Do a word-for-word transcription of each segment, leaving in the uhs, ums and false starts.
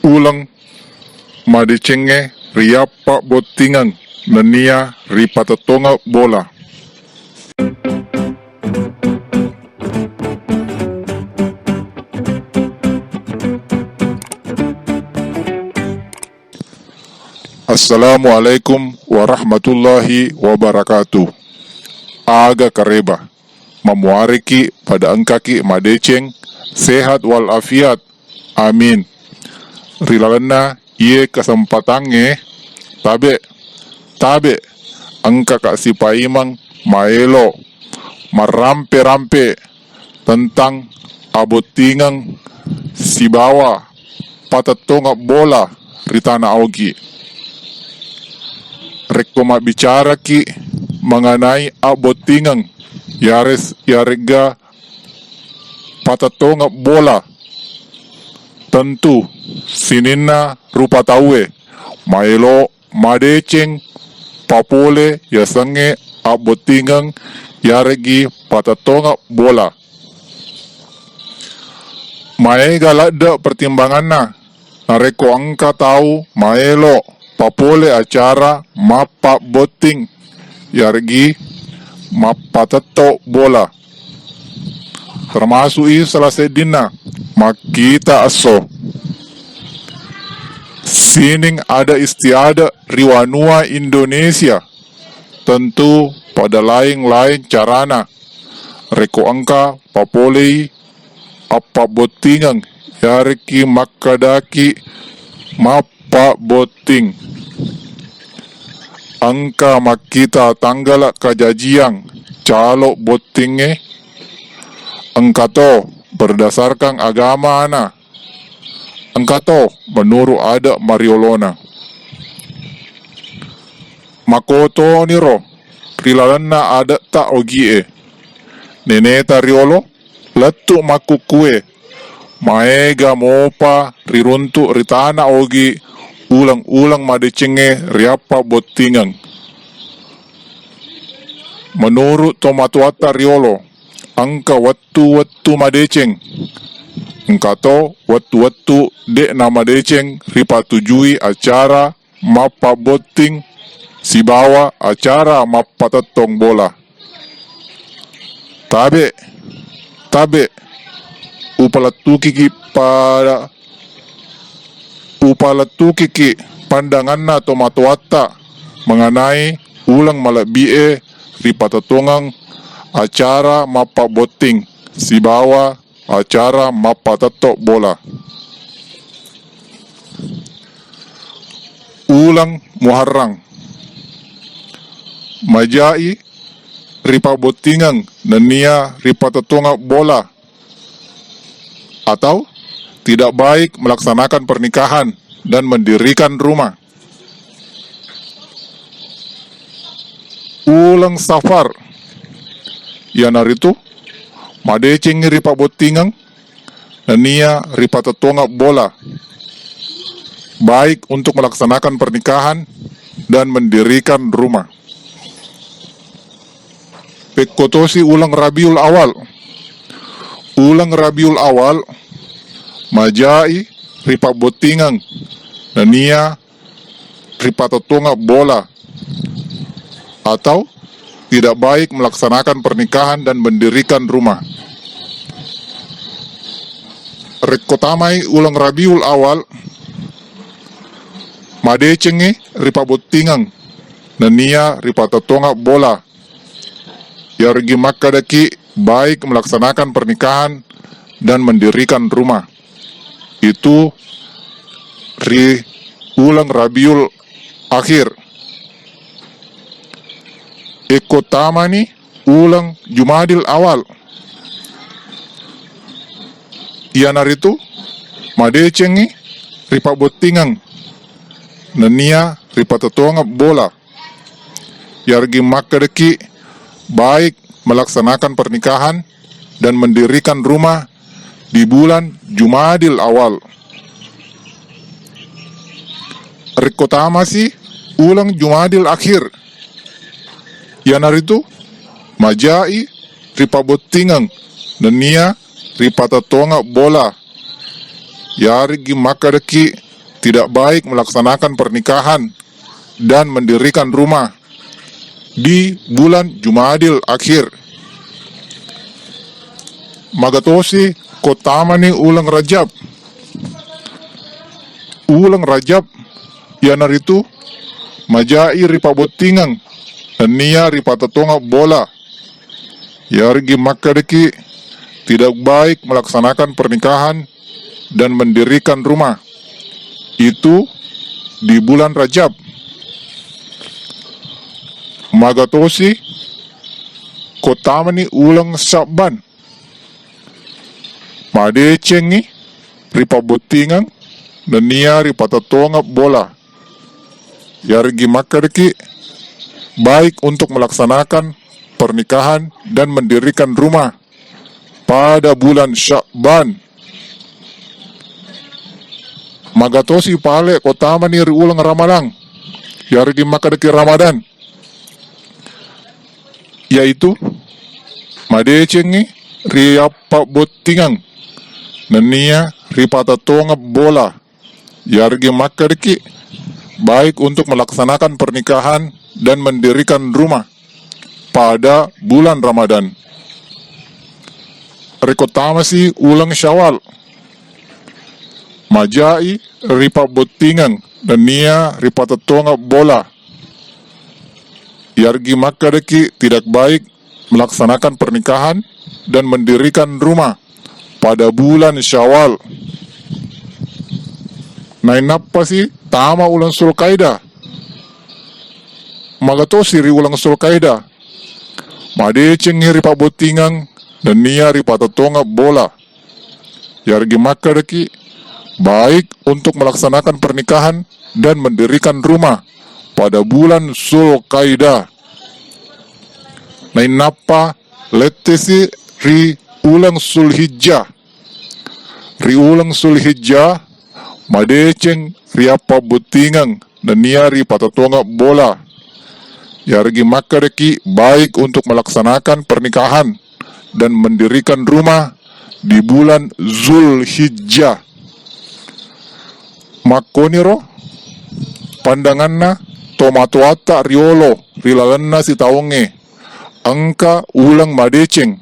uleng madecengnge riappabbottingeng nennia ripatettongeng bola. Assalamualaikum warahmatullahi wabarakatuh. Aga kareba, mamuariki pada engkaki madeceng sehat walafiat. Amin. Ri lalenna iye kesempatangnge, tabe, tabe, engkaka sipaimeng maelo marrampe-rampe tentang abottingeng sibawa patettongeng bola ri tana Ogi. Rekko mabbicaraki mengenai abbottingeng yares-, yaregga patettongeng bola, tentu sininna rupa tauwe maelo madeceng papole yasengnge abbottingeng yareggi patettongeng bola. Maega ladde pertimbanganna narekko engka tau maelo papole acara mappabbotting yareggi mappatetto bola. Termasuk i salah seddinna makkita esso. Sining adat istiadat ri wanua Indonesia, tentu pada laing-laing carana rekko engka papolei appabbottingeng yareggi makkedaki map- pabbotting. Engka makkita tanggala kajajiang calo bottingnge, engkato berdasarkan agamana, engkato menurut adat mariolona. Makotoniro ri lalenna adatta Ogie, neneta riolo lettu makkukkue, maega mopa riruntu ri tana Ogi uleng-uleng madecengnge riappabbottingeng. Menurut tomatoatta riolo, engka wettu-wettu madeceng, engkato wettu-wettu de'na madeceng ripatujui acara mappabbotting sibawa acara mappatettong bola. Tabe, tabe, upalettukiki pada, upalettukiki pandanganna tomatoatta mengenai uleng malebbie ripatettongeng acara mappabbotting sibawa acara mappatetto bola. Uleng Muharram. Majai ripabbottingeng nennia ripatettongeng bola atau tidak baik melaksanakan pernikahan dan mendirikan rumah. Uleng Safar, iyanaritu madecengngi ripabbottingeng nennia ripatettongeng bola, baik untuk melaksanakan pernikahan dan mendirikan rumah. Pekkotosi uleng Rabiul Awal. Uleng Rabiul Awal majai ripabbottingeng nennia ripatettongeng bola atau tidak baik melaksanakan pernikahan dan mendirikan rumah. Rekko tamai uleng Rabiul Awal, madecengngi ripabbottingeng nennia ripatettongeng bola. Yareggi makkedaki baik melaksanakan pernikahan dan mendirikan rumah. Itu ri uleng Rabiul Akhir. Ekko tamani uleng Jumadil Awal, iyanaritu madecengngi ripabbottingeng nennia ripatettongeng bola. Yareggi makkedaki baik melaksanakan pernikahan dan mendirikan rumah di bulan Jumadil Awal. Rekko tamasi uleng Jumadil Akhir, iyanaritu majai ripabbottingeng nennia ripatettongeng bola. Yareggi makkedaki tidak baik melaksanakan pernikahan dan mendirikan rumah di bulan Jumadil Akhir. Magatosi ko tamani uleng Rajab. Uleng Rajab iyanaritu majai ripabbottingeng nennia ripatettongeng bola. Yareggi makkedaki tidak baik melaksanakan pernikahan dan mendirikan rumah itu di bulan Rajab. Magatosi ko tamani uleng Sya'ban. Madecengngi ripabbottingeng nennia ripatettongeng bola. Yareggi makkedaki baik untuk melaksanakan pernikahan dan mendirikan rumah pada bulan Sya'ban. Magatosi pale ko tamani ri uleng Ramalang, yareggi makkedaki Ramadan, yaitu madecengngi riappabbottingeng nennia ripatettongeng bola. Yareggi makkedaki baik untuk melaksanakan pernikahan dan mendirikan rumah pada bulan Ramadan. Riko tamasi uleng Syawal, majai ripabbottingeng nennia ripatettongeng bola. Yareggi makkedaki tidak baik melaksanakan pernikahan dan mendirikan rumah pada bulan Syawal. Nainnappasi tama uleng Sulkaidah. Magatosi ri uleng Sulkaidah. Madecengngi ripabbottingeng nennia ripatettongeng bola. Yareggi makkedaki baik untuk melaksanakan pernikahan dan mendirikan rumah pada bulan Sulkaidah. Nainnappa lettesi ri uleng Sulhijjah. Ri uleng Sulhijjah madeceng riappabbottingeng nennia ripatettongeng bola. Yareggi makkedaki baik untuk melaksanakan pernikahan dan mendirikan rumah di bulan Zulhijjah. Makkoniro pandanganna tomatoatta riolo ri lalenna sitaungnge engka uleng madeceng,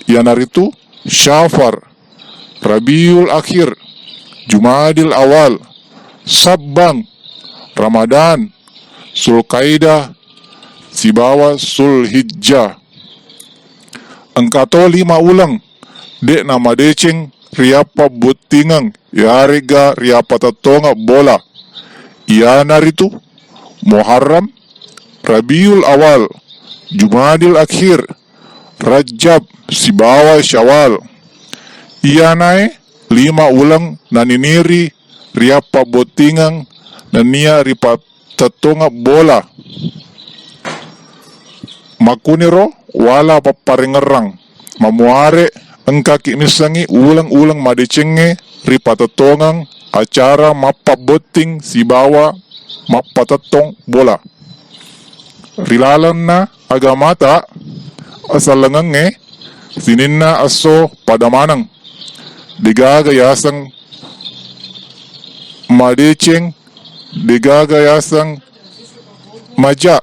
iyanaritu Syafar, Rabiul Akhir, Jumadil Awal, Sabbang, Ramadan, Sulkaidah, sibawa Sulhijjah. Engkato lima uleng de'na madeceng riappabbottingeng yaregga riappatettongeng bola, iyanaritu Muharram, Rabiul Awal, Jumadil Akhir, Rajab, sibawa Syawal. Iyanae lima uleng naniniri riappabbottingeng nennia ripatettongeng bola. Makkuniro wala papparengngerang, mamuare engkaki missengngi uleng-uleng madecengnge ripatettongeng acara mappabbotting sibawa mappatettong bola. Ri lalenna agamata, asellengengnge sininna esso pada maneng. Degaga yaseng madeceng, degaga yaseng maja.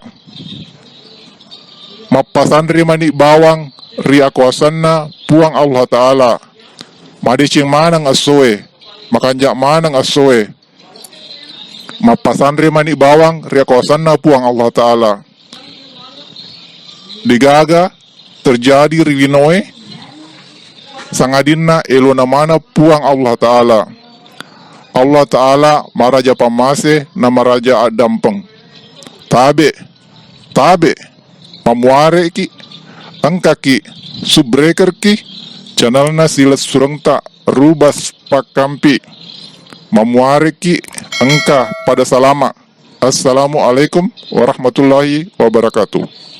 Mappasanre mani bawang ri akuasanna Puang Allah Ta'ala. Madeceng maneng essoe, makanja maneng essoe. Mappasanre mani bawang ri akuasanna Puang Allah Ta'ala. Degaga terjadi ri linoe, sangadinna elona maneng Puang Allah Ta'ala. Allah Ta'ala maraja pammase na maraja addampeng. Tabe, tabe, mamuareki, engkaki, subscriberki channelna silessurengta Rubas Pakkampi. Mamuareki engka pada salama. Assalamualaikum warahmatullahi wabarakatuh.